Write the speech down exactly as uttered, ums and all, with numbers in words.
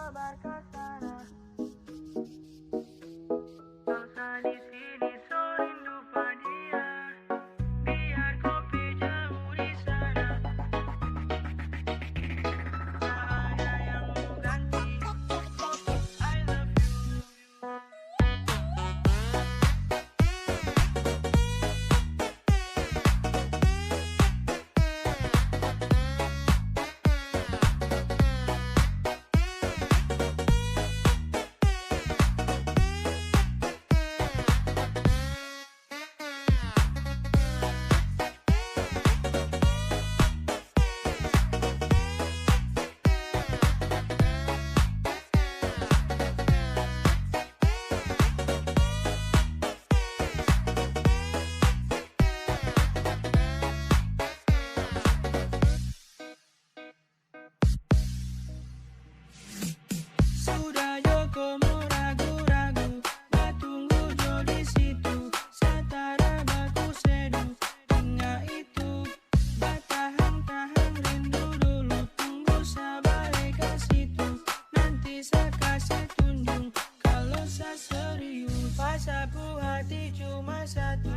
Barca sana. Salsa di sini so rindu pada dia. Biar kau pijak di sana. Tak ada yang mau ganti. I love you. Sudah yo como ragu-ragu, batunggu jo di situ, satara baku sedu, tinggal itu, batahang-tahang rindu dulu, tunggu sabar ka situ, nanti saya kasih tunjuk, kalau saya serius, pas aku hati cuma satu.